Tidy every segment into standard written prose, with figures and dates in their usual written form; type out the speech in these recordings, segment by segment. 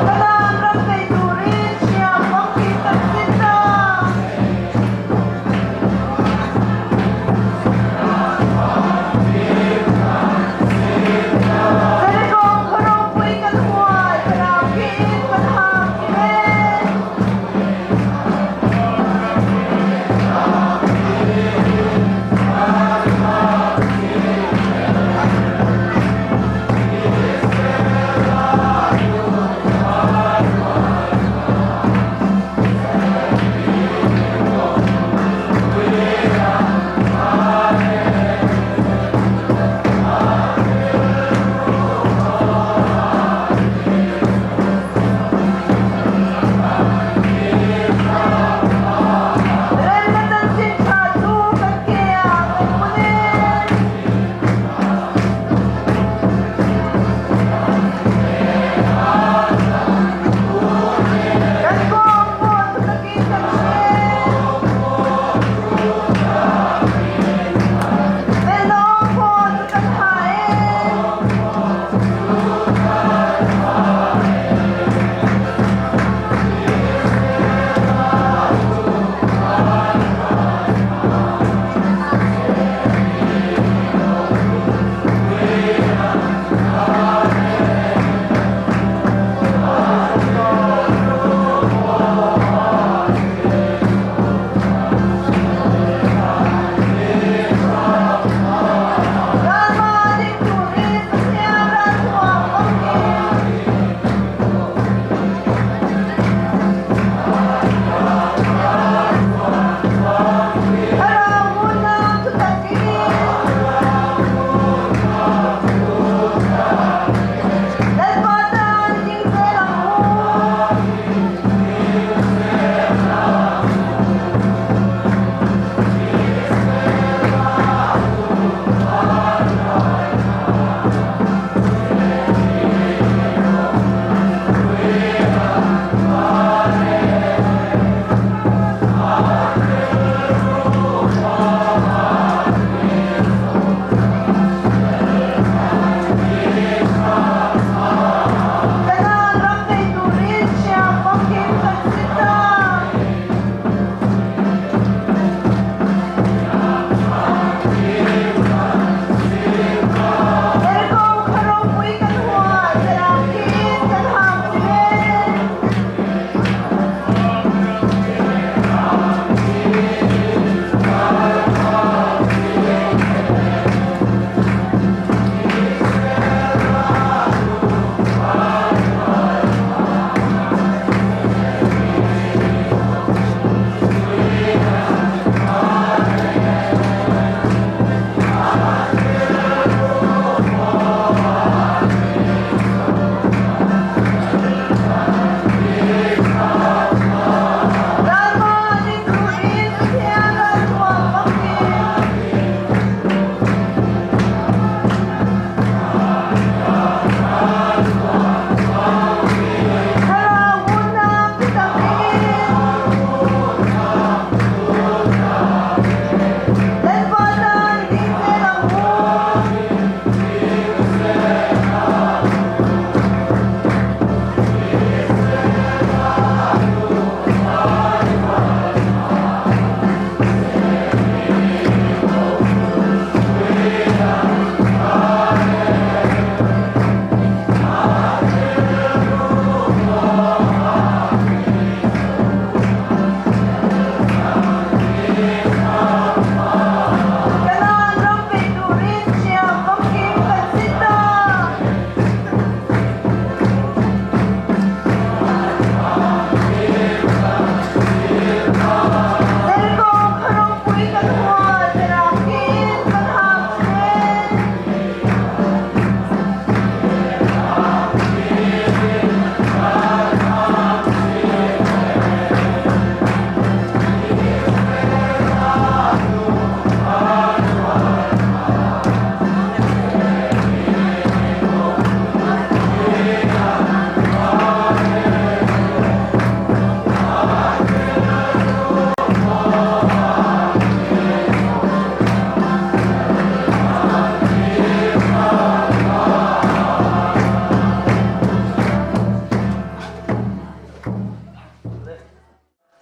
Kanaan ram nei turin hriam famkim kan sin ta. Jeriko khaw ropui kan huai, thlarau kiin kan hang kim e.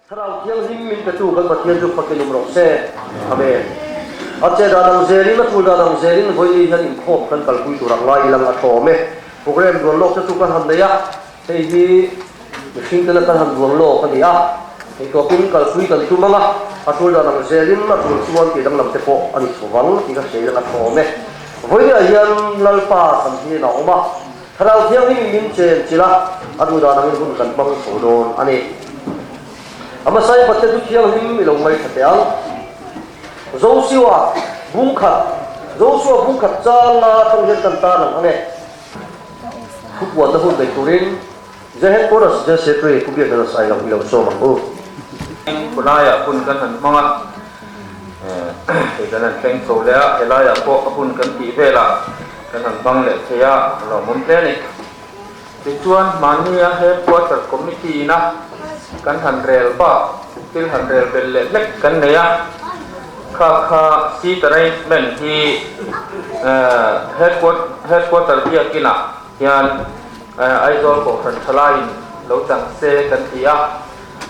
Thlarau Thianghlim min petu kan Pathian chu fakin awm rawh se. Amen. A che dan ang zelin, a tul dan ang zelin vawiin hian inkhawm kan kalpui tur ang ngai ilang a tlawm e. Programme duan lawk te chu kan han nei a, hei hi mihring tena kan han duan lawk a ni a, theitawpin kalpui kan tum ang a, a tul dan ang zelin a tul chuan tih danglam te pawh a ni chho vang tih ka hria ilang a tlawm e. Vawiinah hian Lalpa kan hnenah a awm a, Thlarau Thianghlim min chen chilh a, a duh dan angin hun kan hmang chho dawn a ni. A hmasai Pathian chu thianghlim i lo ngaithla teh ang. Josua bungkhat Josua bungkhat changa atang hian kan tan ang ang e. Thupuanna hun nei turin J Headquarters J Secretary Pu Biakna Sai lo i lo sawm ang u. Khulaiah hun kan han hmang a, hei kan han thleng chho leh a, helaiah pawh a hun kan tih velah Kan han bang leh thei a, a lawmawm hle a ni. Tichuan, mahnia Headquarter Committee ina kan han rel bak thil han rel belh leh hlek kan nei a, kha kha seat arrangement hi Headquarter biakinah hian Aizawl Kohhran Thalaiin lo chang se kan ti a,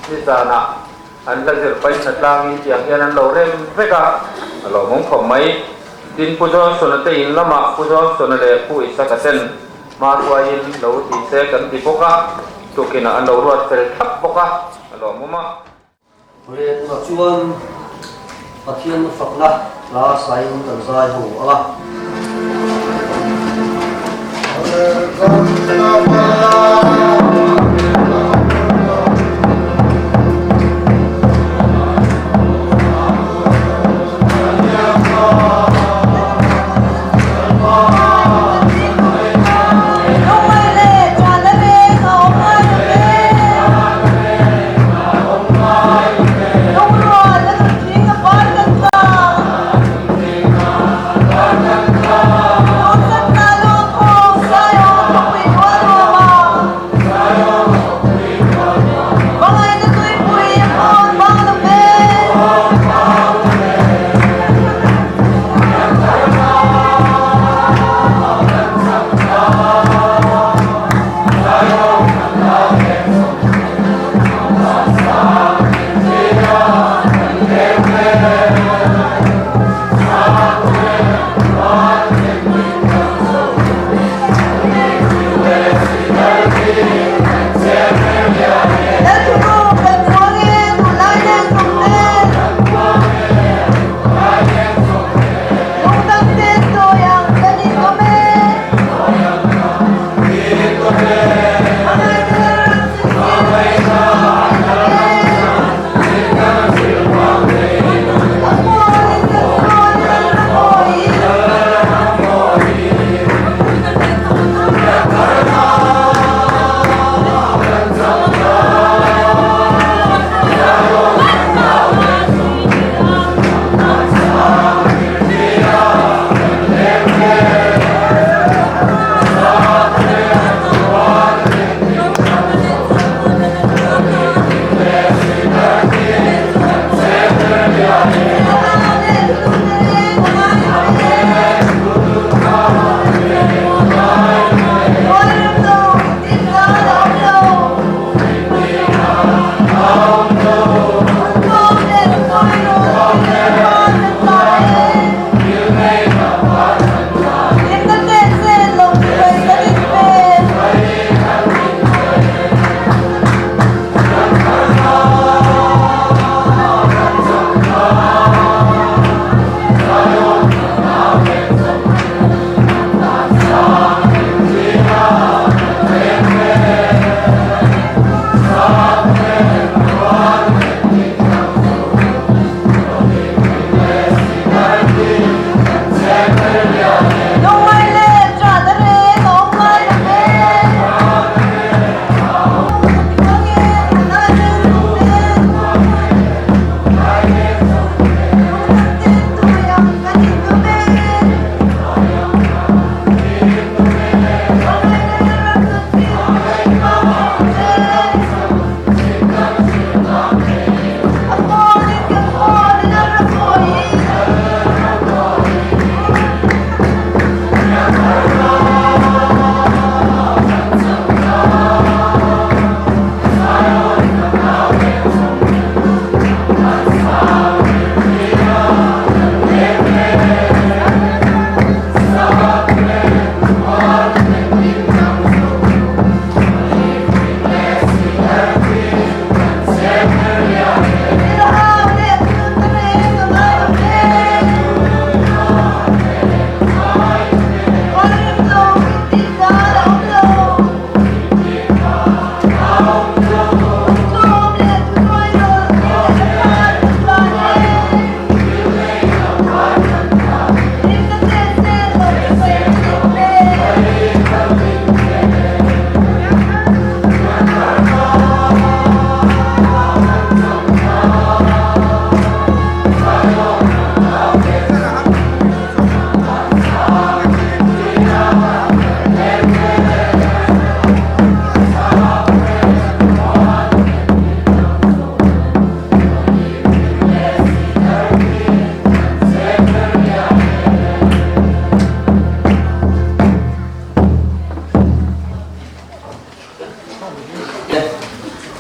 nizanah An hla zir paih hna tlangin tiang hian an lo rem vek a, a lawmawm khawp mai. Tin, Pu Johnson-a te in lamah Pu Johnson-a leh Pu Isaka ten hma hruaiin lo ti se kan ti bawk a, tukinah an lo ruat fel thlap bawk a, a lawmawm a. Rehna chuan Pathian fakna hla sain kan zai ho ang a.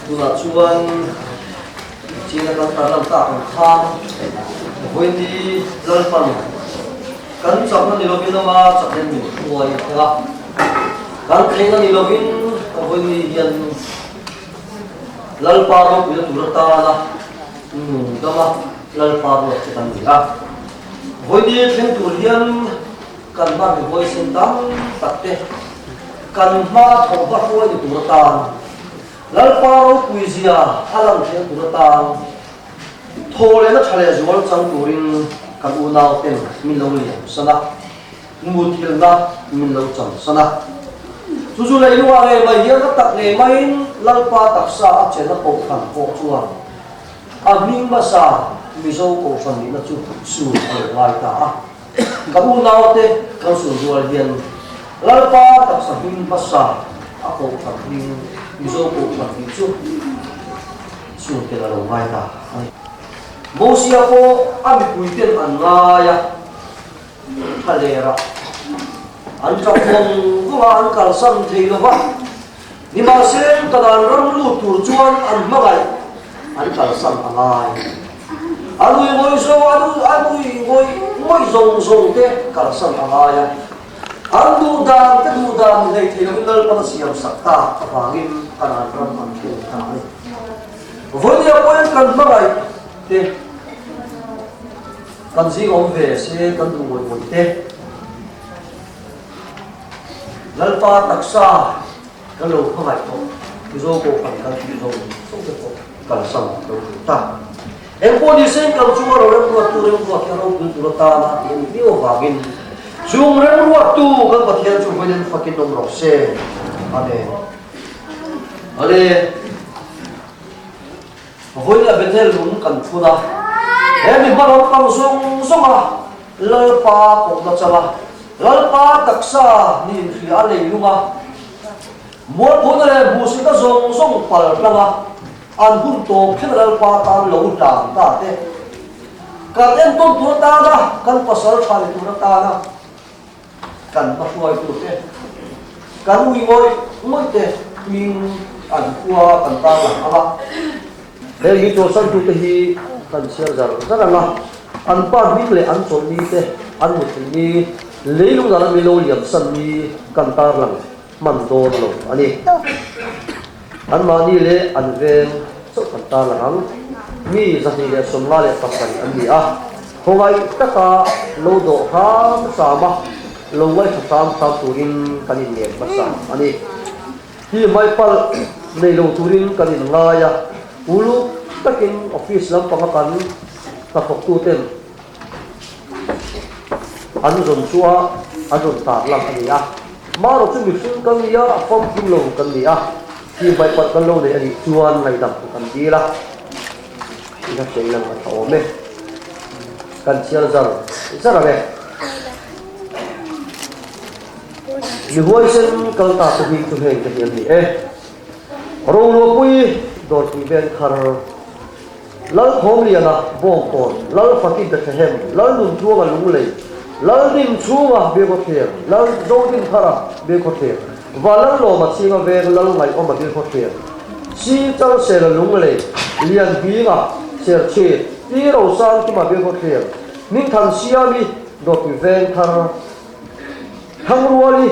Tunah chuan China kan tarlan tak ang khan vawiini Lalpan kan chakna ni lovin ama chakna min hruai a, kan theihna ni lovin vawiini hian Lalpa ropuina tur atana nung dama Lalpa ruat chu kan ni a. Vawiini thleng tur hian kan hma mi huaisen tam tak te kan hma thawhhma hruai ni tur atan Lalpa ropui zia a lang thleng tur atan thaw lehna tha leh zual chang turin kan unau ten min lo liam san a, muthilna min lo cham san a. Chu chu leilungah ngei mai hian a tak ngei maiin Lalpa taksa a chenna kohhran pawh chuan a hming hmasa Mizo kohhran nihna chu sun a lo ngai ta a. Ka unaute kan sun rual hian Lalpa taksa hming hmasa a kohhran hming Mizo kohhran tih chu sun tel a lo ngai ta a ni. Mosia pawh a mipuiten an ngai a, thla lerah an tap vawng vawng a, an kalsan thei lo va. Nimahse, Kanaan ram lut tur chuan an hmangaih an kalsan a ngai. A nui ngawih zawng a nui a nui ngawih ngawih zawng zawng te kalsan a ngai a. An duh dan te duh dan ni hlei thei lovin Lalpan a siam sak tak avangin Kanaan ram an thleng ta a ni. Vawinia pawhin kan hmangaih te kan zing awm ve se kan duh ngawih ngawih te. Lalpa taksa kan lo hmangaih tawh, Mizo Kohhran kan tih zawng zawng te pawh kalsan lo tur ta. Engpawh ni se kan chunga ro remruattu remruat hi a ropui tur atana tih a nih viau avangin chung remruattu kan Pathian chu vawiin fakin awm rawh se. Amen. Ale. Vawiin a Bethel lung kan phun a, he mi hma lampang zawng zawnga Lalpa kohna changa Lalpa taksa ni inhria a lei lung a, mualphuna leh hmuhsitna zawng zawng pal tlanga an hun tawp thleng Lalpa tan lo hlan ta te, kan entawn tur atana kan pasal tha ni tur atana kan hmahruaitu te, kan ui ngawih ngawih te hming an khua kan tarlang ang a. He mi chawlhsantute hi kan chhiar zar zar ang a, an pa hming leh an chawlh ni te, an mutthilh ni, leilung dana mi lo liam san ni kan tarlang hman dawn lo a ni. Anmahni leh an veng chauh kan tarlang ang. Mi 257 an ni a, khawngaih taka lo dawh hram hram a, lo ngaihthla hram hram turin kan inngen hmasa a ni. Hi hmaipalh nei lo turin kan inngai a, uluk takin office lampanga kan hnathawktuten an rawn chu a, an rawn tarlang a ni a. Marawh chu mihring kan ni a, famkim lo kan ni a, hi hmaipalh kan lo nei a nih chuan ngaihdam kan dil a, i hla hrei lang a tha awm e. Kan chhiar zar zar ang e. Mi huaisen kal ta te hi chu heng te hi an ni e. Roluapui Dawrpui Vengthar. Lalthawmliana Bawngkawn, Lalfaki Bethlehem, Lalnuntluanga Lunglei, Laldinchhunga Bilkhawthlir, Lal Zodinthara Bilkhawthlir, Vanlalawma Chhinga Veng Lalngaihawma Bilkhawthlir, Si Chalsela Lunglei, Lianhminga Serchhip, Pi Rosangkima Bilkhawthlir, Hmingthansiami Dawtpui Vengthar, Thangruali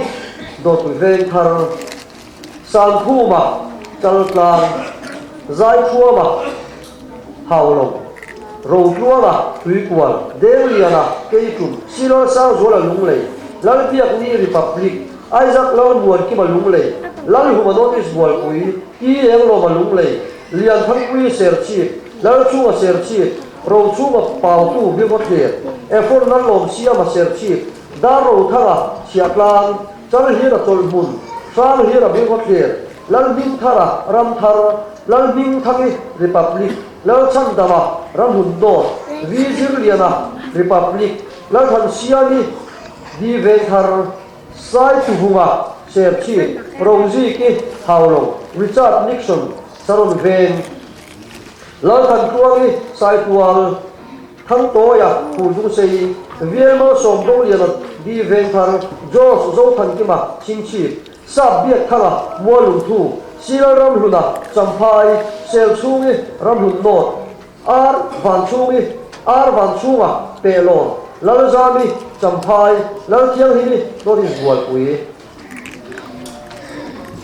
Dawtpui Vengthar, Sangkhuma, Chaltlang, Zaithuama, Haulawng, Rotluanga, Tuikual, Dengliana, Keitum, Silal Sangzuala Lunglei, Lalbiakni Republic, Isaac Lalmuankima Lunglei, Lalhuma North East Bualpui, Pi Englawma Lunglei, Lianthangpui Serchhip, Lalchunga Serchhip, Rochunga Pautu Bilkhawthlir, Ephron Lallawmsiama Serchhip, Darrothanga Chhiahtlang, Chalhira Chawlhmun, Hranghira Bilkhawthlir, Lalhmingthara Ramthar, Lalhmingthangi Republic, Lalchhandama Ramhun Dawt, Vi Zirliana Republic, Lalthansiami Di Vengthar, Saituhunga Serchhip, Roziki Haulawng, Richard Nixon Saron Veng, Lalthantluangi Saitual, Thangtawia Phurdungsei, Vielmal Sawmdawliana Di Vengthar, George Zothankima Chhingchhip, Sap Biakthanga Mualungthu, Sial Ramhluna, Champhai, Selchhungi, Ramhlun North, Ar Vanchhungi, Ar Vanchhunga, Pehlawn, Lalzami, Champhai, Lalthianghimi, North East Bualpui,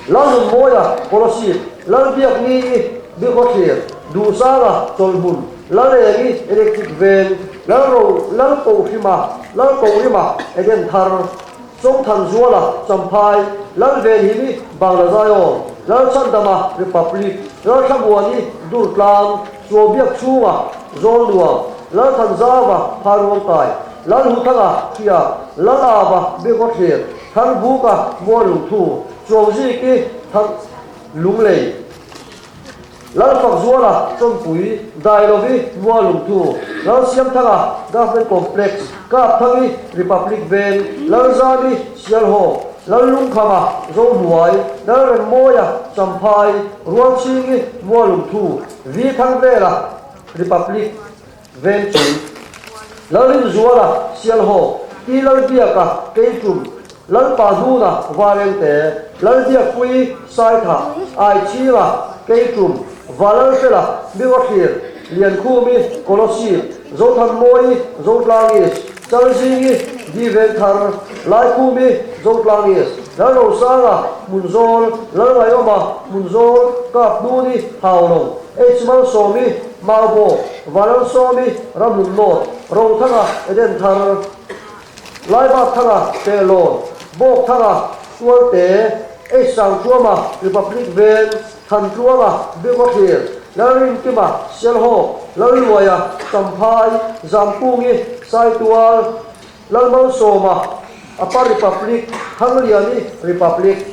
Lalnunmawia, Kolasib, Lalbiakni-i, Bikhawthlir, Duhsanga, Chawlhmun, Lalengi, Electric Veng, Lalro, Lalkohrima, Lalkohrima, Edenthar, Chawngthanzuala, Champhai, Lalvenhimi, Bangla Zion, Lalchandama, Republic, Lalthlamuani, Durtlang, Chuaubiakchhunga, Zawlnuam, Lalthanzava, Phairuangkai, Lalhuthanga, Hriak, Lalava, Biakawthlir, Thangbuka, Mualungthu, Chuauziki, Thang Lunglei, Lalfakzuala, Chawmpui, Dailovi, Mualungthu, Lalsiamthanga, Government Complex, Kapthangi, Republic Veng, Lalzami, Sialhawk, Lallungkhama, Zohnuai, Lalremmawia, Champhai, Rualchhingi, Mualungthu, Vi Thangvela, Republic Veng Chung, Lalrinzuala, Sialhawk, Pi Lalbiaka, Keitum, Lalpahnuna, Varengte, Lalbiakpui, Saitha, Aichhinga, Keitum, Valalfela, Miwahlir, Liankhumi, Kolosip, Zothanmawi, Zotlangis, Chalzingi, Di Vengthar, Laikhumi, Zotlangis, Lalrosanga, Hmunzawl, Lalngaiawma, Hmunzawl, Kaphnuni, Haulawng, H Malsawmi, Maubawk, Valalsawmi, Ramhlun North, Rothanga, Edenthar, Laibathanga, Pehlawn, Bawkthanga, Sualte, H Sangthuama, Republic Veng, Thantluanga, Biakawthlir, Lalrinkima, Sialhawk, Lalluaia, Champhai, Zamkungi, Saitual, Lalmalsawma, Upper Republic, Thangliani, Republic.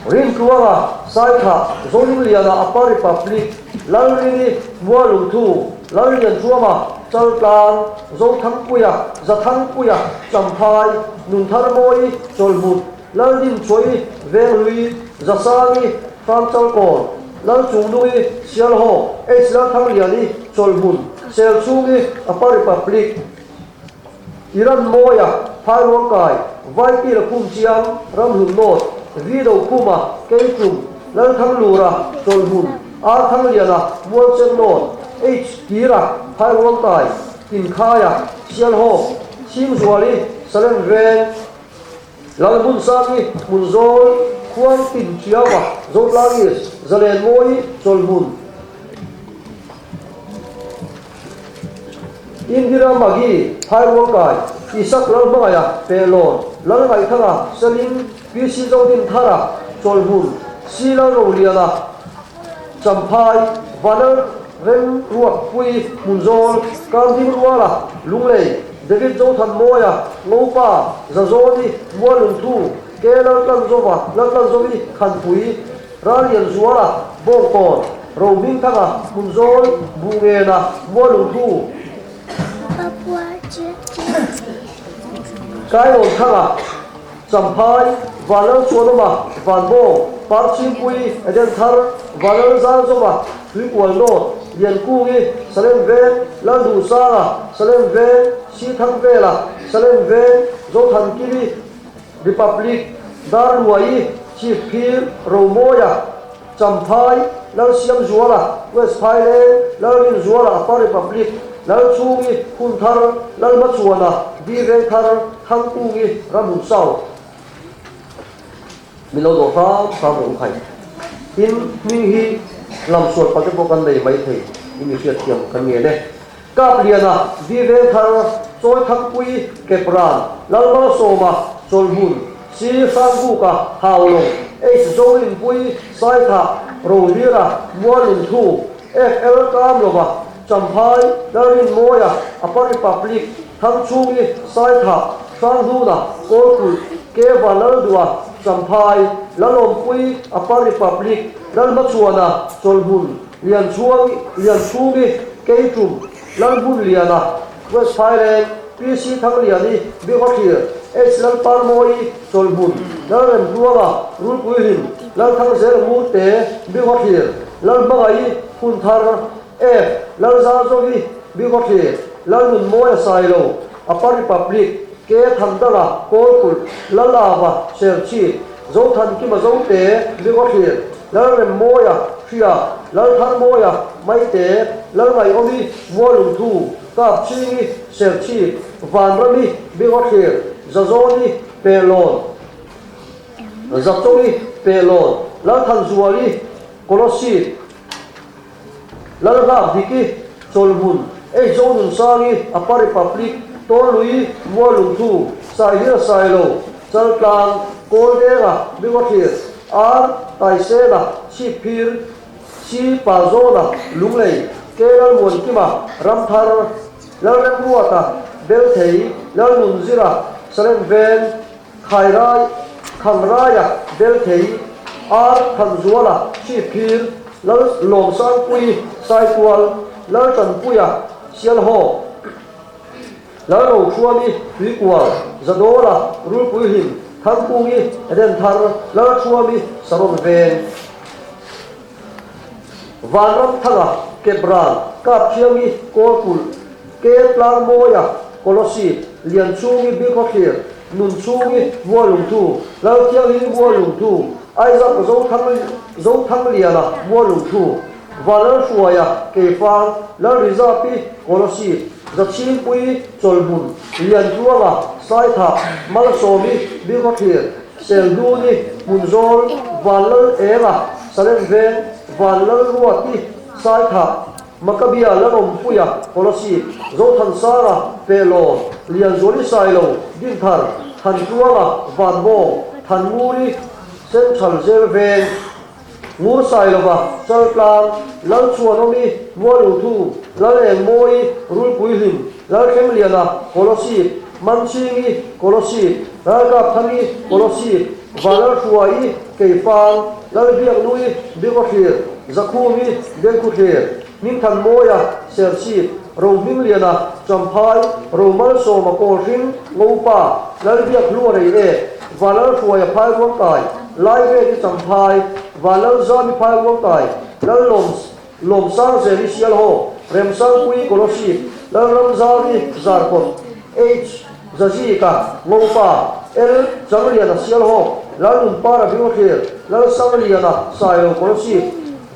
Rintluanga, Saithah, Zolingliana, Upper Republic, Lalrini, Mualungthu, Lallianthuama, Chaltlang, Zothangpuia, Zathangpuia, Champhai, Nuntharmawi, Chawlhmut, Laldinchhuaii, Venghlui, Zasangi, Hramchalkawn, Lalchungnungi, Sialhawk, H Lalthangliani, Chawlhmun, Selchhungi, Upper Republic, Iran Mawia, Phairuangkai, Vaitila Khumchiang, Ramhlun North, Vido Khuma, Keitum, Lalthanglura, Chawlhmun, Arthangliana, Mualchen North, H Kira, Phairuangkai, Tinkhaia, Sialhawk, Chhingzuali, Salem Veng, Lalhmunsangi, Hmunzawl, Khuangtin Chiaua, Zotlangis, Zalenmawi, Chawlhmun. Indira Magi, Phairuangkai, Isak Lalhmangaiha, Pehlawn, Lalngaihthanga, Seling, PC Zodinthara, Chawlhmun, Si Lalroliana, Champhai, Vanal Remruatpui, Hmunzawl, Kamding Ruala, Lunglei, David Zothanmawia, Ngopa, Zazawni, Mualungthu, Ke Laltlanzova, Laltlanzovi, Khanpui, Rallianzuala, Bawngkawn, Rohmingthanga, Hmunzawl, Bungena, Mualungthu, Kailawnthanga, Champhai, Vanlalchhuanawma, Vanbawng, Parchhingpui, Edenthar, Vanlalzalzawma, Tuikual North, Liankungi, Salem Veng, Lalduhsanga, Salem Veng, Sithangvela, Salem Veng, Zothankimi, Republic, Darluai, Chief Phir, Romawia, Champhai, Lalsiamzuala, West Phaileng, Lalrinzuala, Upper Republic, Lalchhungi, Hunthar, Lalhmachuana, Di Vengthar, Thangkungi, Ramhun South. Min lo dawh hram hram rawh u khai. Tin, hming hi lam sual palh te pawh kan nei maithei i mi hriatthiam kan ngen e. Kapliana, Di Vengthar, Chawithangpui, Kepran, Lalmalsawma, Chawlhmun, Si Hrangbuka, Haulawng, H Zorinpui, Saithah, Rohlira, Mualungthu, FL Kamlova, Champhai, Lalrinmawia, Upper Republic, Thangchhungi, Saithah, Hranghnuna, Kawlkulh, Keva Laldua, Champhai, Lalawmpui, Upper Republic, Lalhmachuana, Chawlhmun, Lianchhuangi, Lianchhungi, Keitum, Lalhmunliana, West Phaileng, PC Thangliani, Bikhawthlir, H Lalparmawi, Chawlhmun, Lalremtluanga, Rulpuihlim, Lalthangzel Ngurte, Bikhawthlir, Lalhmangaih, Hunthar, F Lalzalzovi, Bikhawthlir, Lalnunmawia Sailo, Upper Republic. K Thandanga, Kawlkulh, Lalava, Serchhip, Zothankima Zote, Bingawthlir, Lalremmawia, Hria, Laltharmawia, Maite, Lalngaihawmi, Mualungthu, Kapchhingi, Serchhip, Vanrami, Bingawthlir, Zazawni, Pehlawn, Zachawi, Pehlawn, Lalthanzuali, Kolasib, Lalhlak Diki, Chawlhmun, Eizo Nunsangi, Apa Republic, Tawlui, Mualungthu, Saihira Sailo, Chaltlang, Kawldenga, Bingawthlir, Ar, Taisena, Chhipphir, Si Pazawna, Lunglei, Kelalmuankima, Ramthar, Lalremruata, Belthei, Lalnunzira, Salemveng, Khairai, Khangraia, Belthei, Ar Thanzuala, Chhipphir, Lal Lawmsangpui, Saitual, Lal Tanpuia, Sialhaw, Lal Rothruami, Tuikual, Zadawla, Rulpuihlim, Thangkungi, Edenthar, Lal Thruami, Saron Veng, Vanramthanga, Kebran, Kapthiangi, Kawlkulh, Ke Tlangmawia, Kolasib, Lianchhungi, Bilkhawthlir, Nunchhungi, Mualungthu, Lalthianghlim, Mualungthu, Isaac Zothangliana, Mualungthu, Vanlalhruaia, Keifang, Lalrizapi, Kolasib, Zachhingpui, Chawlhmun, Liantluanga, Saithah, Malsawmi, Bilkhawthlir, Selhnuni, Hmunzawl, Vanlal Enga, Salem Veng, Vanlal Ruati, Saithah, Makabia, Lalawmpuia, Kolasib, Zothansanga, Pehlawn, Lianzuali Sailo, Dinthar, Thantluanga, Vanbawng, Thannguri, Central Zel Veng, Ngur Sailova, Chaltlang, Lalchhuanawmi, Mualuthu, Lalengmawi, Rulpuihlim, Lalthlemliana, Kolasib, Manchhingi, Kolasib, Ralkapthangi, Kolasib, Vanlalhruai, Keifang, Lalbiaknui, Bingawthlir, Zakhumi, Bengkhuthlir, Hmingthanmawia, Serchhip, Rohmingliana, Champhai, Romalsawma Kawlhring, Ngopa, Lalbiakhluarei e, Vanlalhruaia Phairuangkai, Laiveti Champhai, Vanlalzami Phairuangkai, Lallawm Lawmsangzeli Sialhaw, Remsangpui Kolasib, Lalramzali Zarkawt, H. Zazika, Ngopa, L. Changliana Sialhaw, Lalnunpara Bingawthlir, Lalsangliana Sailo Kolasib,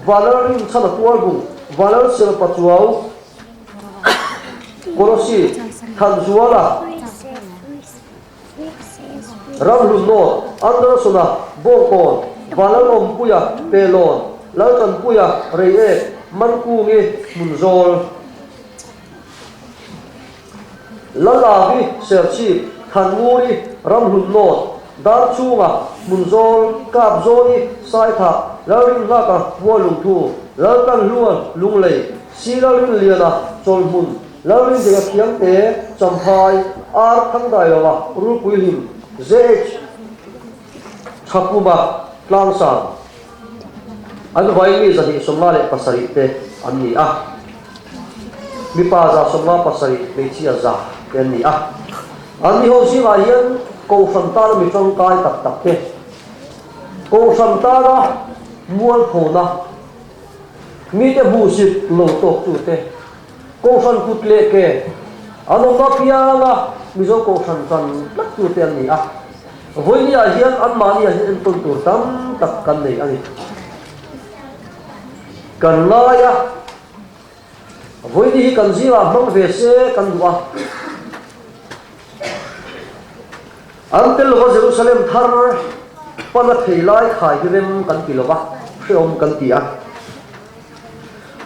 Vanlalrinchhana Tualbung, Vanlalselpa Chuau Kolasib, Thanzuala, Ramhlun North, Andersona, Bawngkawn, Vanlalawmpuia, Pelawn, Laltanpuia, Reiek, Mankungi, Hmunzawl, Lalavi, Serchhip, Thannguri, Ramhlun North, Darchhunga, Hmunzawl, Kapzawni, Saithah, Lalrinhlaka, Mualungthu, Laltanhlua, Lunglei, Silalrinliana, Chawlhmun, Lalrindika Khiangte, Champhai, Ar Thangdailova, Rulpuihlim, ZH Thakuma, Tlangsang. An vai mi 257 te an ni a, mipa 157, hmeichhia 100 te an ni a. An ni ho zingah hian Kohhran tana mi tangkai tak tak te, Kohhran tana mualphona mite hmuhsit lo tawktu te, Kohhran kut leh ke an awm apianga Mizo Kohhran tan tlattu te an ni a. Vawinia hian anmahniah hian enkawl tur tam tak kan nei a ni. Kan ngai a, vawini hi kan zingah hmang ve se kan duh a. An tel lova Jerusalem thar pana thei lai khai hi rem kan ti lova, hrehawm kan ti a.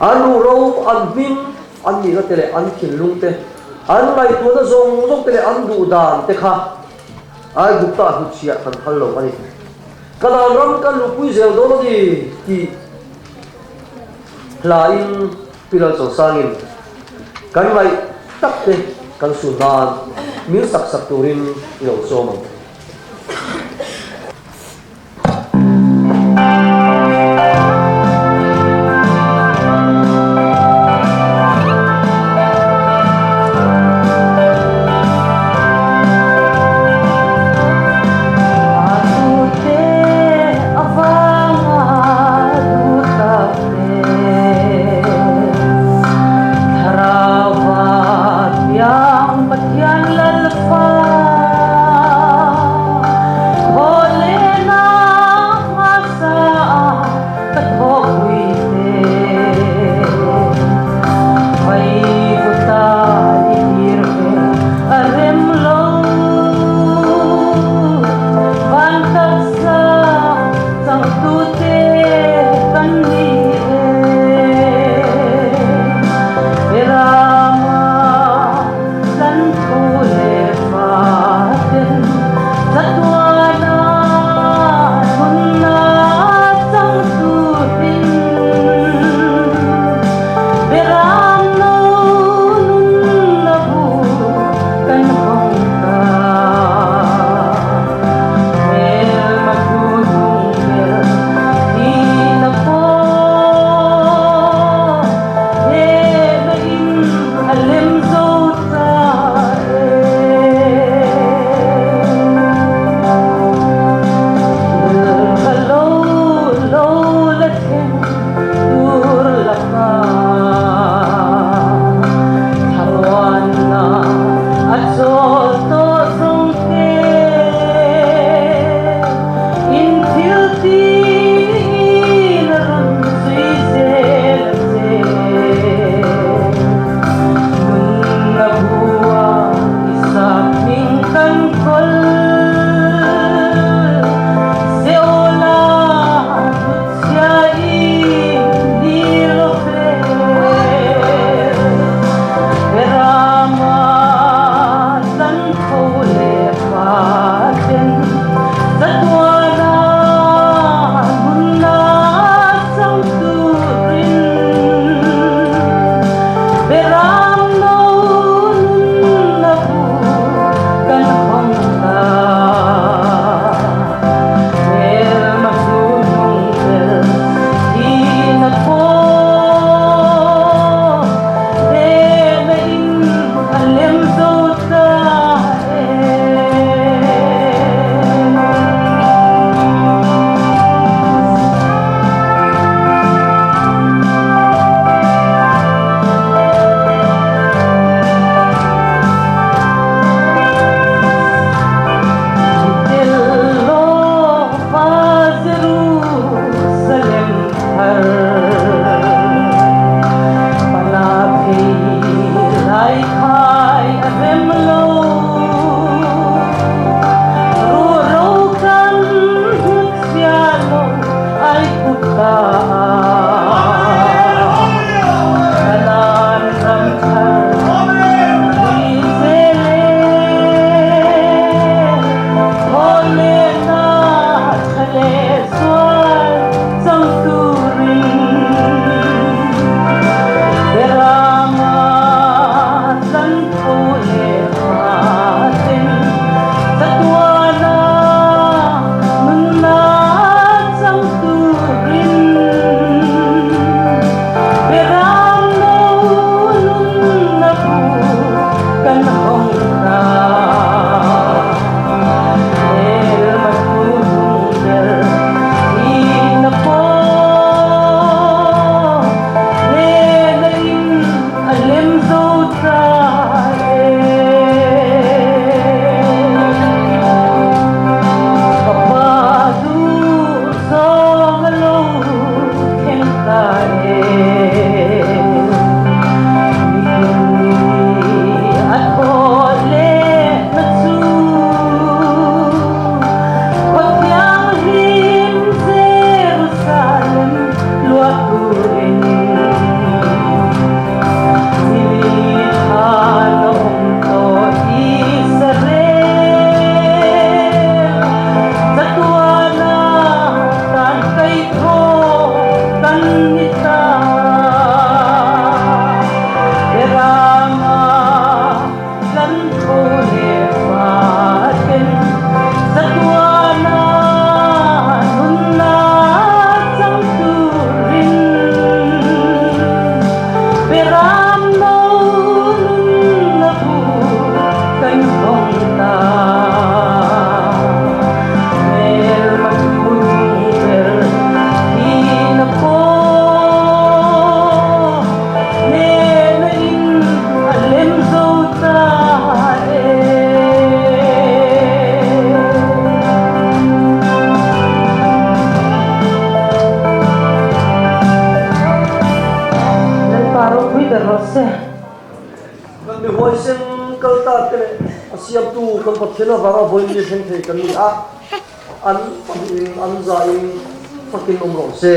An ruhro, an hming, an nihna te leh an thinlung te, an ngaihtuahna zawng zawng te leh an duhdan te kha Aigupta hnutchhiah kan phal lo a ni. Kanaan ram kan luhpui zel dawn a ni tih hlain Pilal Chawlsangin kan ngaih tak te kan sun nan min sak sak turin i lo sawm ang. Kan mi huaisen kal ta te leh a siamtu kan Pathian avanga vawiin thleng thei kan ni a, an pahnihin an zain fakin awm rawh se.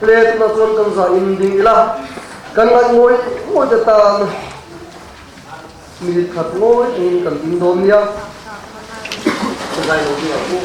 Le tunah chuan kan zain ding ila, kan ngaih ngawih ngawih te tan minute khat ngawih engin kan ding dawn nia. Ka zai lo ding ang u.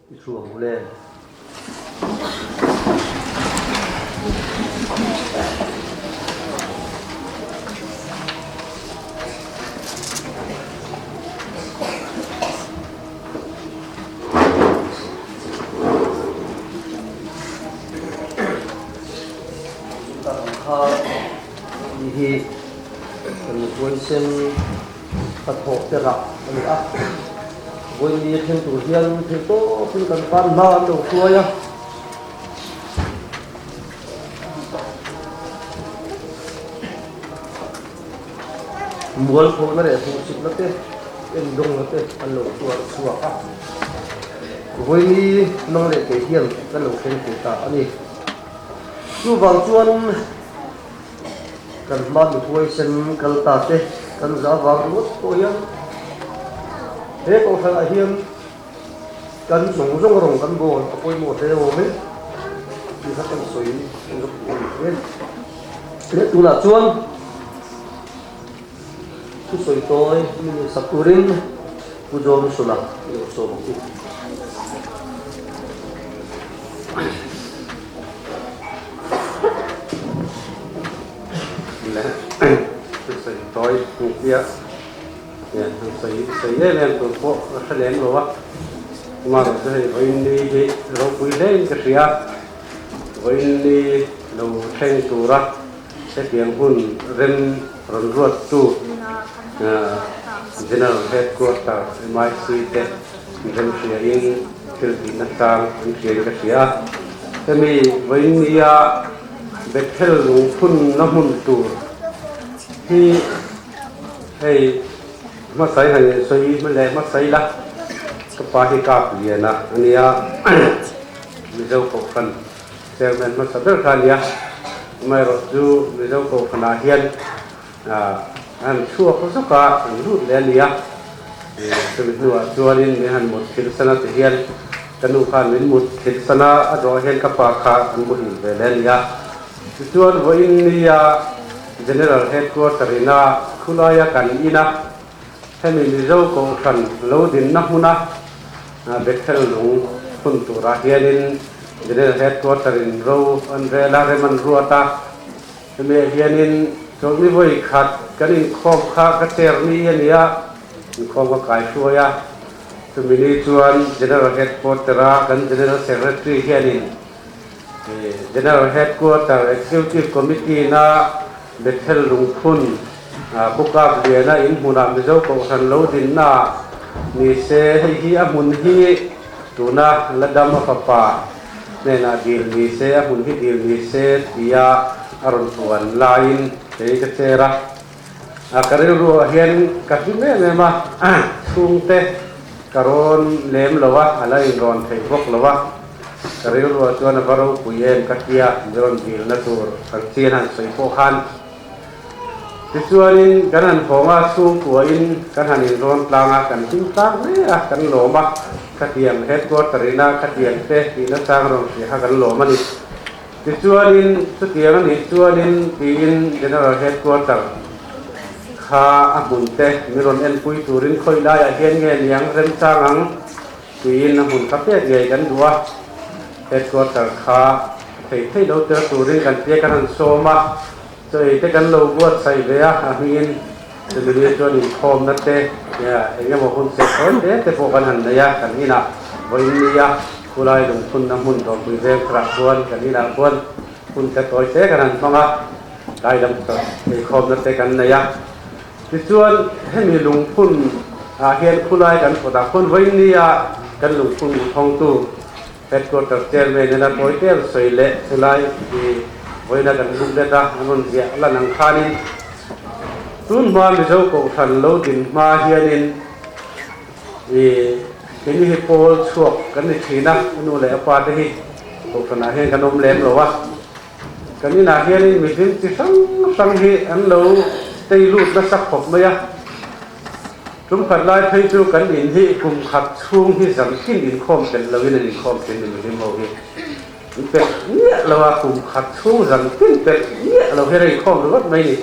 I thu ang ule. Kha ni hi kan huaisen hnathawh te rah a ni a, vawiin ni a thleng tur hian thei tawpin kan tan hma an lo hruai a. Mualphona leh hmuhsitna te, endawngna te an lo tuar chhuak a, vawiin ni nang leh kei hian kan lo thleng thei ta a ni. Chuvang chuan kan hma mihuaisen kal ta te kan za vang ringawt pawh hian he kohhranah hian kan zawng zawng rawng kan bawl a pawimawh hle awm e tih kha kan sawi an rawk duh a ni e. Leh tunah chuan. Thusawi tawi min insak turin Pu Johnson-a i lo sawm ang u. Le thusawi tawi hmu piah hian han sawi sawi em em tur pawh ka hre lem lo a, amaherawh chu hei vawiin ni hi ropui hle in ka hria, vawiin ni lo thleng tura Hetiang hun rem rawn ruattu General Headquarter MIC te remhriain thil tihna chang an hriain ka hria a. Hemi vawinia Bethel lungphunna hmun tur hi hei hmasai han insawi leh hmasai la, ka pa hi kap lian a ania Mizo Kohhran Chairman hmasa ber kha a nia. Amaherawh chu Mizo Kohhranah hian an chhuak zawk a, an lut leh a nia. Chumi hnuah chuanin min han mut thil sana ti hian ka nu khan min mut thil sana a dawh hian ka pa kha an muhil ve leh a nia. Tichuan vawiin nia General Headquarter ina khulaia kan ina hemi Mizo Kohhran lo dinna hmuna Bethel lung phun turah hianin General Headquarter in ro an rel a, rem an ruat a. Hemiah hianin chawlhni vawi khat kan inkhawm kha ka chair ni a ni a, inkhawm ka kai hruai a. Chumi ni chuan General Headquarter a kan General Secretary hianin General Headquarter Executive Committee na Bethel lungphun Pu Kapliana in hmunah Mizo Kohhran lo dinna ni se, hei hi a hmun hi tuna la dam a fapa hnenah dil ni se, a hmun hi dil ni se tia a rawn puan laiin kei ka chair a. Ka rilruah hian ka hlim em em a, chhungte ka rawn lem lo a, a la inrawn theih bawk lo a. Ka rilruah chuan a va ropui em ka tia min rawn dilna tur ang chian han sawi pawh khan. Tichuanin kan han hawng a, chhungkuain kan han inrawn tlang a, kan hlim tlang hle a, kan lawm a, khatiang headquarter ina khatiang te tihna chang rawn hria kha kan lawm a ni. Tichuanin chutiang a nih chuanin tiin General Headquarter kha a hmun te min rawn enpui turin khawi laiah hian nge niang remchang ang tiin a hmun kha pek ngei kan duh a, Headquarter kha thei thei lo tel turin kan tia kan han sawm a. Chaw ei te kan lo buatsaih ve a, a hmingin chumi ni chuan inkhawmna te eng emaw hun che thawi te te pawh kan han nei a, kan inah vawiin nia khulai lungphunna hmun dawrpui veng tharah chuan kan inah khuan hun te tawi te kan han hmang a, tlai lam eikhawmna te kan nei a. Tichuan hemi lungphun ah hian khulai kan kawtah khuan vawiin nia kan lungphun thawngtu Headquarter Chairman ina tawi tel sawi leh chulai hi vawiina kan booklet a an rawn ziah lan ang khanin tun hma Mizo Kohhran lo din hma hianin i keini hi pawl chhuak kan ni thin a, a nu leh a pa te hi Kohhranah hian kan awm lem lo a, kan inah hianin mihring chi hrang hrang hi an lo tei lut nasa khawp mai a. Tum khat lai phei chu kan in hi kum khat chhung hi zangkin inkhawm telh loin an inkhawm thin ni mihlim ho hi an pelh miah lo a, kum khat chhung zangkin pelh miah lo hian a inkhawm ringawt mai ni.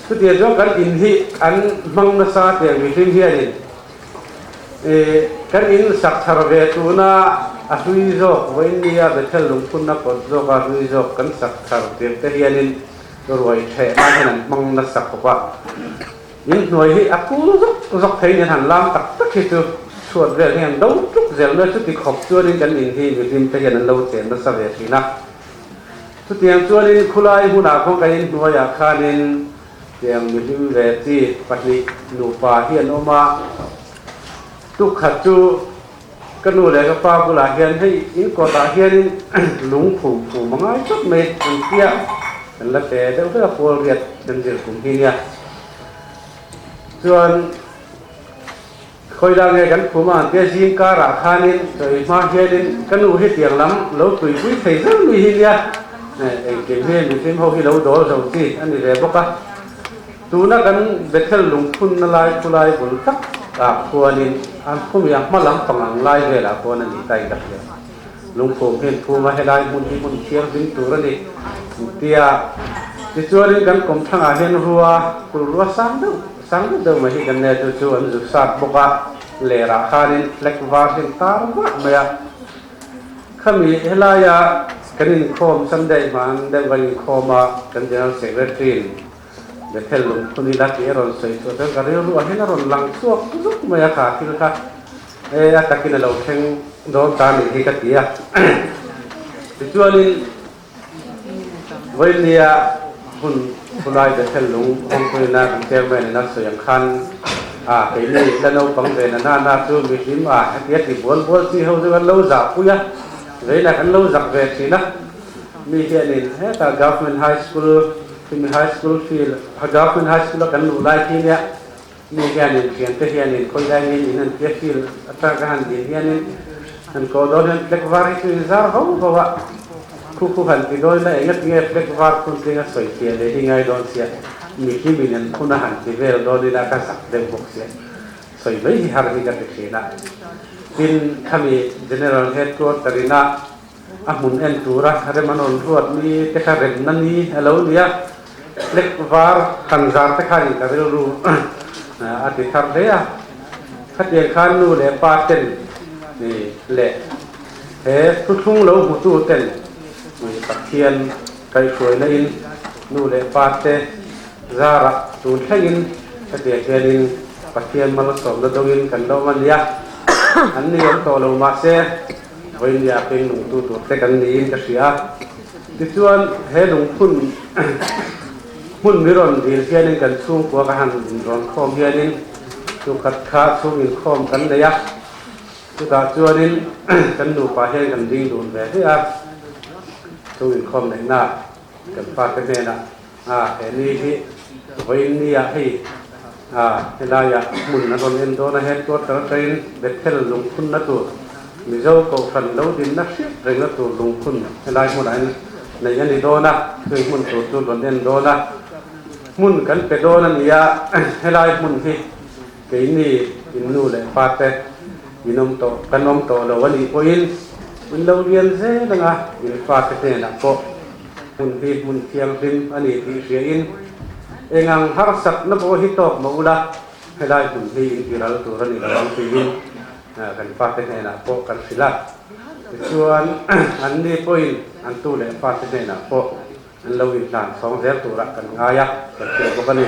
Chutiang chuan kan in hi an hmang nasa tiang mihlim hianin kan in sak thar ve tuna a hlui zawk vawiin nia Bethel lungphunna kawt zawka hlui zawk kan sak thar tir te hianin ruai theh nan hian an hmang nasa khawp a. In hnuai hi a kul zawk zawk thei nen han lam tak tak hi chu chhuat vel hian do tluk zel mai a, chuti khawp chuanin kan in hi mihlim te hian an lo chen nasa ve thin a. Chutiang chuanin khulai hmunah khawn kan in hnuaiah khanin tiang mihlim ve chi pahnih nupa hi an awm a, tukkhat chu ka nu leh ka pa bulah hian hei in kawtah hianin lung phum phum a ngai tlat mai an tia kan la pe deuh vek a pawl riat kan zir kum hi nia chuan khawi lah nge kan phum a an tia zing karah khanin chawi hma hianin ka nu hi tiang lam lo tuipui thei zel mai hi nia engkim hi mihring ho hi lo dawl zo chi a ni ve bawk a. Tuna kan Bethel lungphunna lai khulai bul tak ah khuanin an khumi a hma lam pang ang lai velah khuan a ni ta in ka hria. Lungphum hian phum a helai hmun hi hmun thianghlim tur a ni tia. Tichuanin kan kawmthangah hian rua, kulrua sang deuh Sang deuh deuh mai hi kan nei a, chu chu an zu sat bawk a, lerah khanin flag var hi an tar vah mai a. Khami helaia kan inkhawm Sunday hman deuh kan inkhawm a, kan General Secretary in Bethel lungphun ila tih a rawn sawi chhuah chuan ka rilru ah hian a rawn lang chhuak zuk mai a, kha thil kha e a takin a lo thleng dawn ta nih hi ka ti a. Tichuanin Vawinia hun khulai Bethel lung hawngpuina kan chairman in a sawi ang khan a keini la naupang ve na nana chu mihlim a hetia ti bual bual chi ho chu kan lo zah pui a, veina kan lo zak ve thin a. Mi hianin hetah Government High School khimi High School field Government High School a kan luh lai khi nia mi hianin thiante hianin khawilai ngei in an tia field atang ka han din hianin han kawh dawn hian flag var hi chu in zar ho ho a, khu khu han ti dawn ila enga tinge flag var phun tlinga sawi fiah leh hi ngai dawn sia mi hlimin an phun a han ti vel dawn ila ka zak deuh bawk sia sawi mai hi har hi ka ti thin a. Tin khami General Headquarter ina A hmun en tura rem an rawn ruat ni te kha remna ni a lo ni a, flag var han zar te khanin ka rilru a ti thar hle a. Khatiang khan nu leh pa ten leh he thuthlung lo hmutu ten Pathian kaihhruaina in nu leh pa te zarah tun thlengin hetiang hianin Pathian malsawmna dawngin kan lo awm a nia. An ni awm tawh lo mahse. Vawinia peng lungtu tur te kan niin ka hria a. Tichuan he lungphun hmun mi rawn dil hianin kan chhungkua ka han inrawn khawm hianin chukhat kha chhung inkhawm kan nei a. Chutah chuanin kan nupa hian kan ding dun ve hle a. Chhung inkhawm neihna kan fate hnenah a he ni hi vawinia hei a helaiah hmun an rawn en dawn a, headquarter atangin Bethel lungphunna tur Mizo Kohhran lo dinna hriat rengna tur lungphun helai hmunah hian neih a ni dawn a, chumi hmun tur chu rawn en dawn a, hmun kan pe dawn a ni a, helai hmun hi keini in nu leh pate in awm tawh kan awm tawh lo a nih pawhin in lo lian zel anga in fate hnenah pawh Hmun hi hmun thianghlim a ni tih hriain engang harsatna pawh hi tawk mah ula, helai hmun hi in tiral tur a ni lo ang tiin kan fate hnenah pawh kan hrilh a. Tichuan, anni pawhin an tu leh fate hnenah pawh an lo inhlan chhawng zel turah kan ngai a, kan hrilh bawk a ni.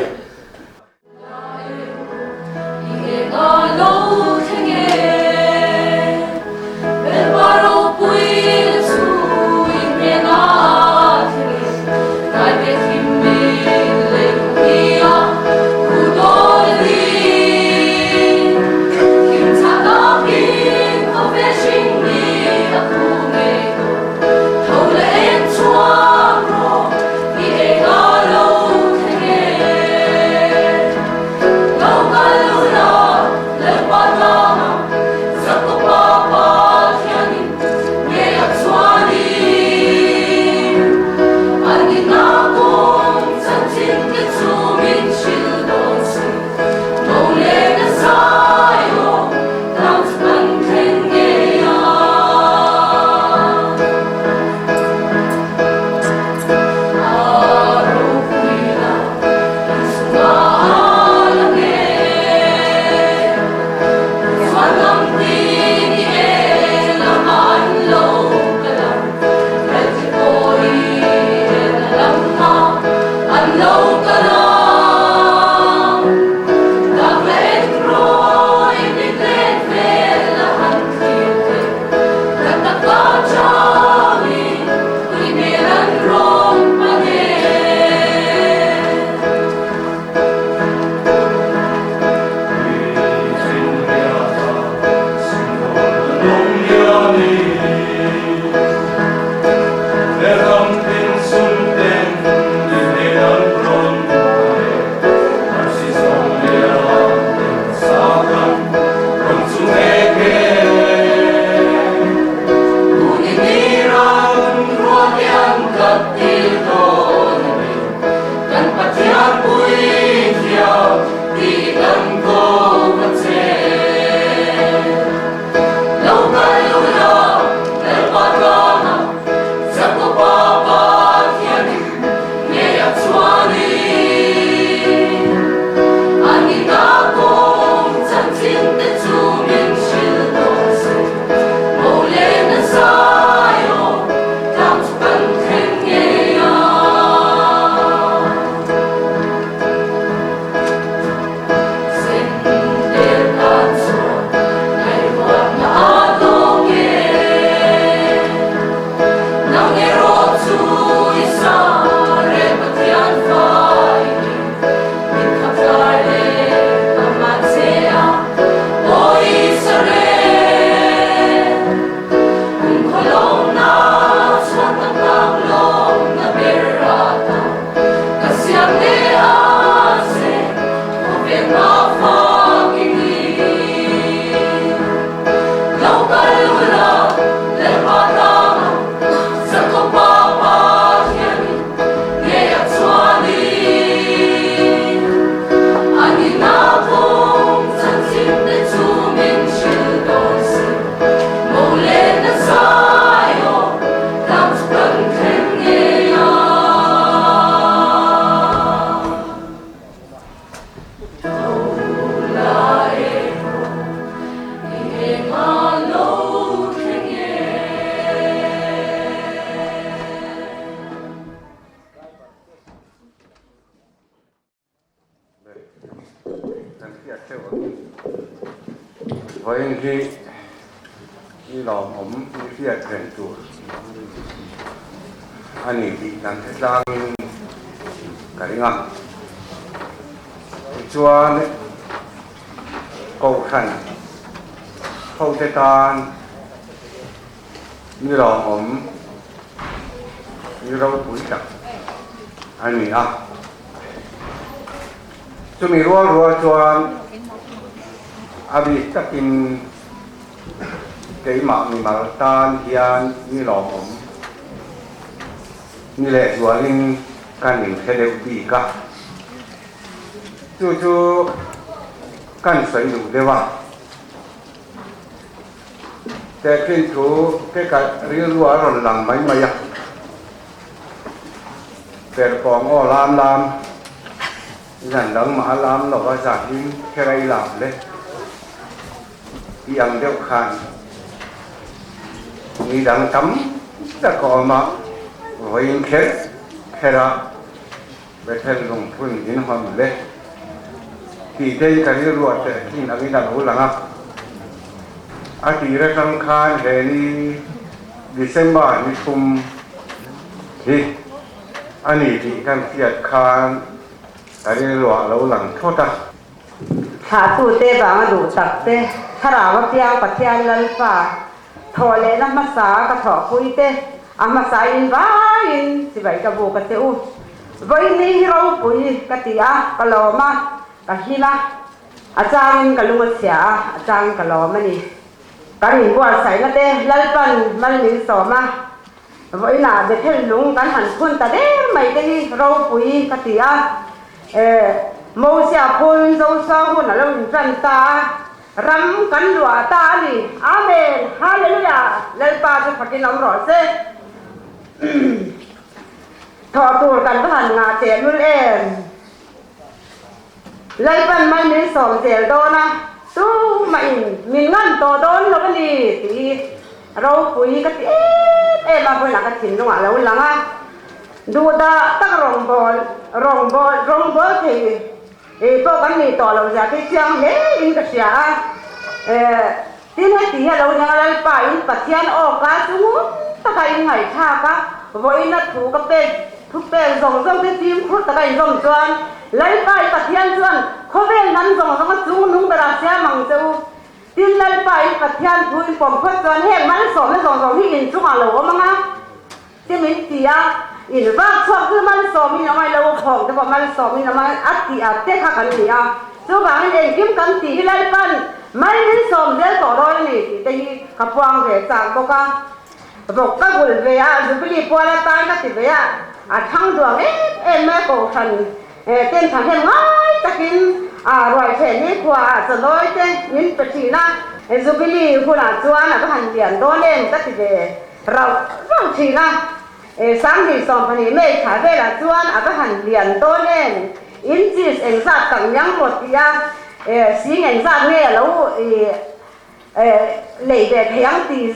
Kan hriat theuh angin vawiin hi i lawmawm i hriat reng tur a ni tih kan hre tlangin ka ring a. Tichuan Kohhran hote tan ni lawmawm ni ropui tak a ni a. Chumi rual rual chuan a bik takin keimah mimal tan hian ni lawmawm ni lehzualin kan inhre deuh bik a. Chu chu kan sawi duh deuh a. Tehkhin thu te ka rilru a rawn lang mai mai a. Perhpawng aw lam lam, zan dang mah a lam lo a zahin kherai lam le tih ang deuh khan ni dang tam tak a awm a, vawiin kher kher a Bethel lungphun in hawn le tih te hi ka rilru ah tehkhin angin a lo lang a. A tir atang khan he ni December ni thum hi a ni tih kan hriat khan ka rilru ah a lo lang thawt a. Thlahtute vanga duh tak te, Thlarau apiang Pathian Lalpa thawh lehna hmasa ka thawhpui te, a hmasa in vaiin chibai ka buk a che u. Vawiin hi ropui ka ti a, ka lawm a, ka hlim a, a changin ka lung a chhia a, a changin ka lawm a ni. Kan inbuatsaihna te Lalpan mal min sawm a, vawiinah Bethel lung kan han phun ta der mai te hi ropui ka ti a, Mosia phun Joshua hun a lo intan ta a, Ram kan luah ta a ni. Amen! Hallelujah! Lalpa chu fakin awm rawh se. Thawh tur kan va han ngah tehlul em? Lalpan mai min sawm zel dawn a, tumah in min ngam tawh dawn lo a ni tih hi ropui ka ti em em a, vawiinah ka thinlungah a lo lang a. Duhdah tak rawngbâwl, rawngbâwl, rawngbâwl thei Ei pawh kan nih tawh loh zia khi chiang hle in ka hria a, tin heti hi a lo nia Lalpa in Pathian aw ka chu ngun taka in ngaihthlak a, vawiin a thu ka pek thu pek zawng zawng te fimkhur taka in zawm chuan Lalpa in Pathian chuan khawvel hnam zawng zawng a chung nung berah siam ang che u. Tin Lalpa in Pathian thu in pawm phawt chuan heng malsawmna zawng zawng hi in chungah lo awm ang a. Ti min ti a, in vak chhuak chu malsawmin a ngai lo, khawng te pawh malsawmin a ngai a tih a te kha kan ni a. Chuvangin engkim kan tih hi Lalpan mal min sawm zel tawh dawn a ni tih te hi ka puang ve chak bawk a. Vawk ka bul ve a, Jubilee pual atan ka ti ve a, a thang duang em em mai a Kohhran ten thahnem ngai takin a ruaitheh ni khua ah chawnawi te min pe thin a. Jubilee hunah chuan a va han lian dawn em ka ti ve. Rauh rauh thin a, 2012 May thla velah chuan a va han lian dawn em, inches engzat tak niang maw tih a, sing engzat nge a lo lei ve thei ang tih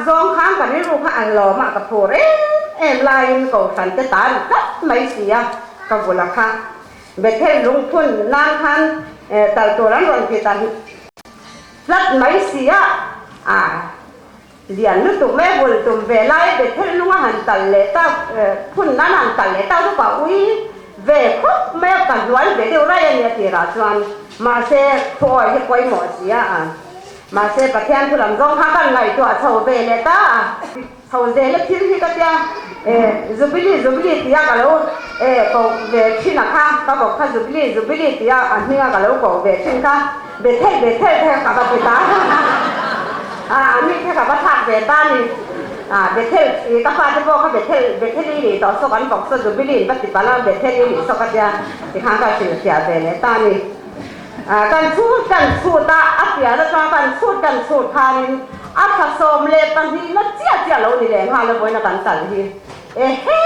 zawng khan ka rilru kha an lawm a, ka phur em em laiin Kohhran te ta ri tlat mai si a, ka vula kha Bethel lungphun nan khan tal tur an rawn ti ta tlat mai si a. Lian lutuk mai bul tum ve lai Bethel lung a han tal leh tak phun nan han tal leh tak chu ka ui ve khawp mai a, ka hnual ve deuh rai a ni a tirah chuan mahse thuawi hi pawimawh si a, mahse Pathian thu lam zawng kha kan ngaihtuah chho ve leh ta a, chho zel a thil hi ka tia Jubilee Jubilee tia ka lo koh ve thin a kha ka bawk kha Jubilee Jubilee tia a hming a ka lo koh ve thin kha. Bethel Bethel te ka va ti ta a a mi te ka va thlak ve ta ni a Bethel i ka fate pawh kha Bethel Bethel i nih tawh saw kan bawk saw Jubilee in va ti palh a Bethel i nih saw ka tia tikhan ka hrilhfiah ve leh ta ni a kan chhut kan chhut a a pian atanga kan chhut kan chhut khanin a thla 12 na chiah chiah lo ni leh nghal a vawiin a kan kal hi ehe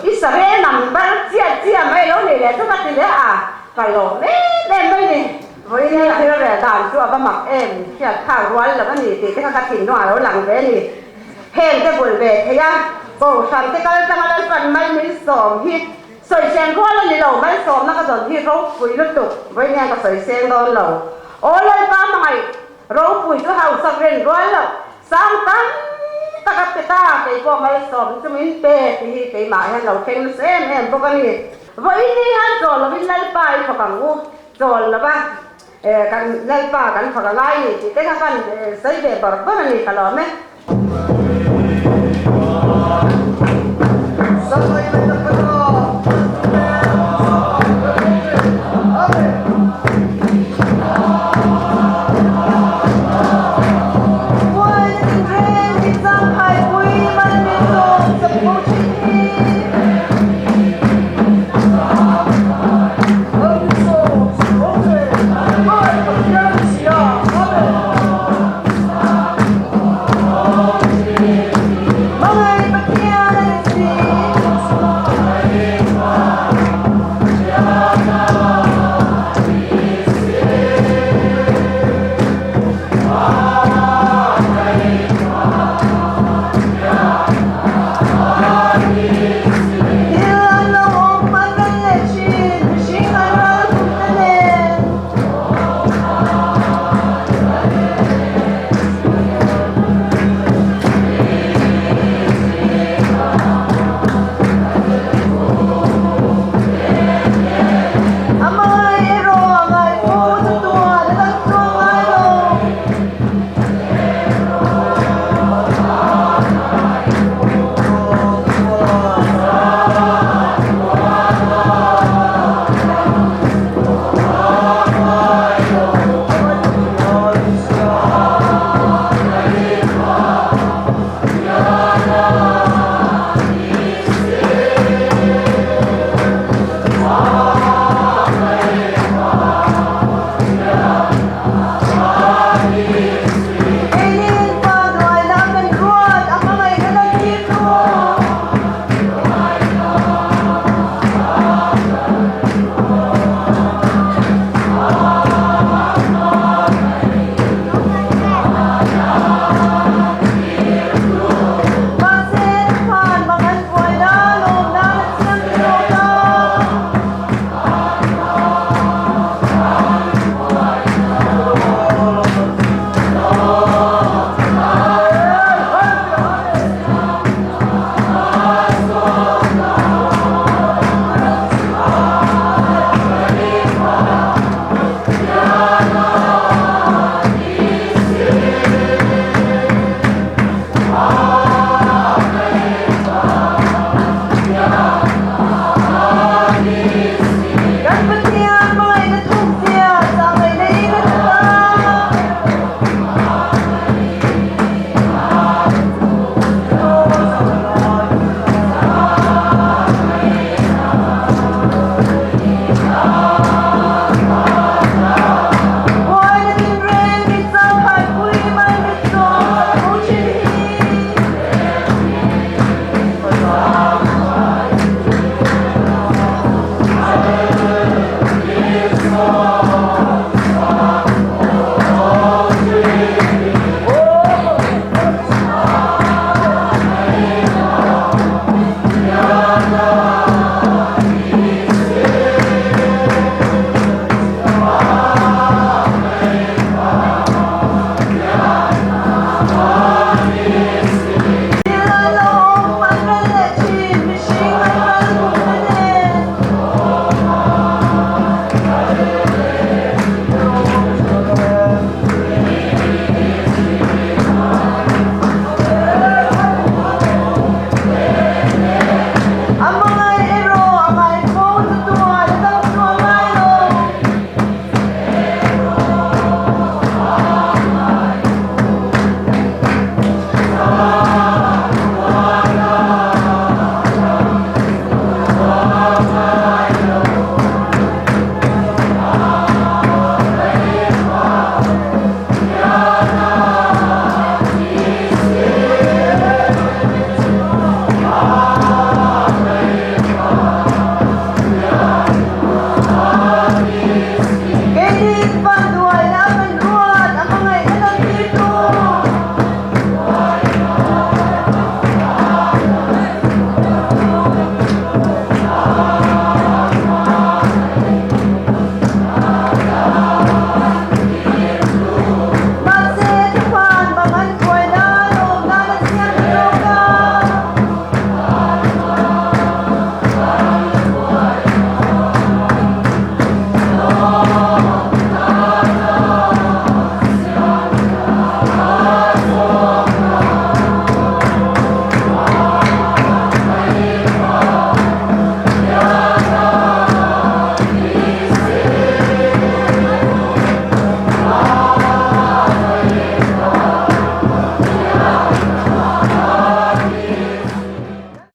i sareh number chiah chiah mai lo ni leh chu ka ti leh a. Ka lawm em em mai ni. Vawiin hi thil rel dan chu a va mak em, hriat phak rual lo a ni tih te kha ka thinlung a lo lang ve a ni. Heng te bul ve thei a, Kohhran te kal tanga Lalpan mal min sawm hi Sawiseng rual a ni lo, malsawmna ka dawn hi ropui lutuk, vawiin ka sawiseng dawn lo. Aw Lalpa hmangaih, ropui chu hausak ren rual lo, sang tam tak a pe ta, kei pawh malsawm chu min pe tih hi keimah hian lo thleng nasa em em bawk a ni. Vawiin ni hian chawl lovin Lalpa i fak ang u, chawl lova kan Lalpa kan fak a ngai ni tih te kha kan sawi ve bar bar a ni ka lawm e.